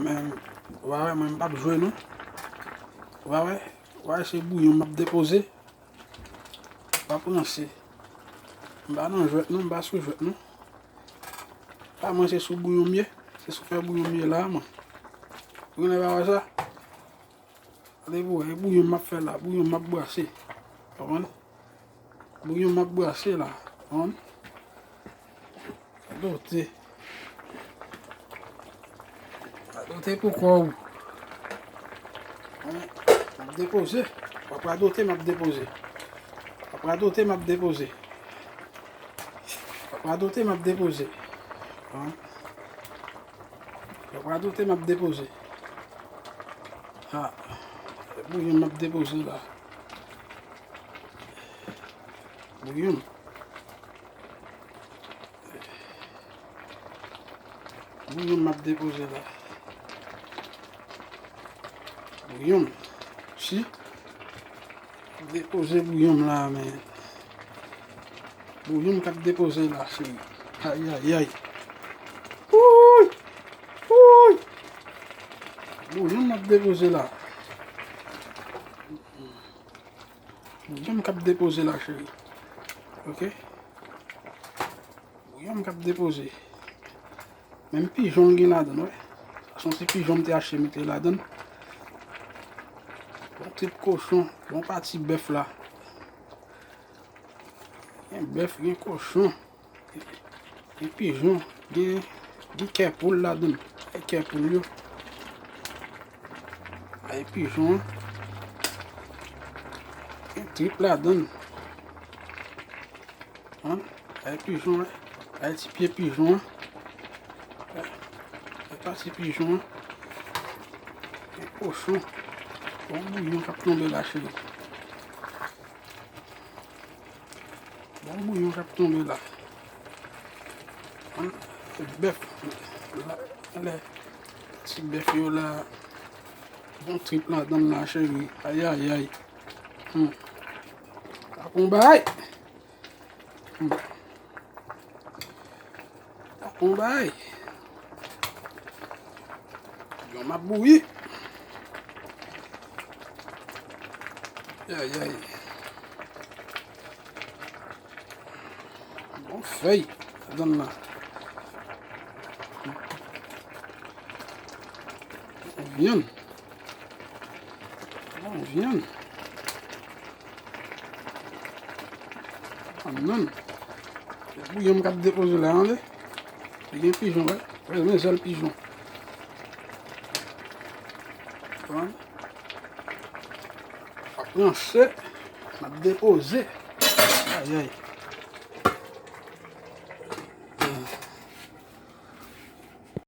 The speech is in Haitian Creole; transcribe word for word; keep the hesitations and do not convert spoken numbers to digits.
Men, ou pa wè, mwen, m p ap jwe, non. Ou pa wè? Ou pa wè, se bouyon m ap depoze. Pa pranse. M pa nan jwèt, non, m pa sou jwèt, non. Pa mwen, se sou bouyon m ye. Se sou fè bouyon m ye la, mwen. Ou konnen pa wè sa? Gade pou wè, e bouyon m ap fè la, bouyon m ap brase. Konprann? Bouyon m ap brase la. Konprann? Radote. Radote pou kò w. Konprann? M ap depoze. W ap radote, m ap depoze. W ap radote, m ap depoze. W ap radote, m ap depoze. Konprann? W ap radote, m ap depoze. Ha. Bouyon m ap depoze la. Bouyon. Bouyon m ap depoze la. Bouyon. Si. Depoze bouyon m la, men. Bouyon m k ap depoze la, cheri. Ayayay. Wouy! Wouy! Bouyon m ap depoze la. Bouyon m k ap depoze la, cheri. Oke? Bouyon m k ap depoze. Menm pijon gen ladann, wè. Sa se yon ti pijon m te achte mete ladann. Bon trip kochon, bon pati bèf la. Gen bèf, gen kochon. Gen pijon, gen, gen kè poul ladann. Ay kè poul yo. Ay pijon an. Gen trip ladann. An, ay pijon an. Ay ti pye pijon an. Ay pati pijon an. Gen kochon. Bon bouyon k ap tonbe la, cheri. Bon bouyon k ap tonbe la. An, bèf. La, lè ti bèf yo la. Bon trip ladann la, cheri. Ayayay. Hmm. Sa bon bagay. Hmm. Sa bon bagay. Yon m ap bouyi. Ayayay. Bon fèy ladann la. Vyann. Bon vyann. Bannann. Bouyon m k ap depoze la, tande. Li gen pijon, wè. Wè, men zèl pijon. Konprann? M ap ranse, m ap depoze. Ayayay.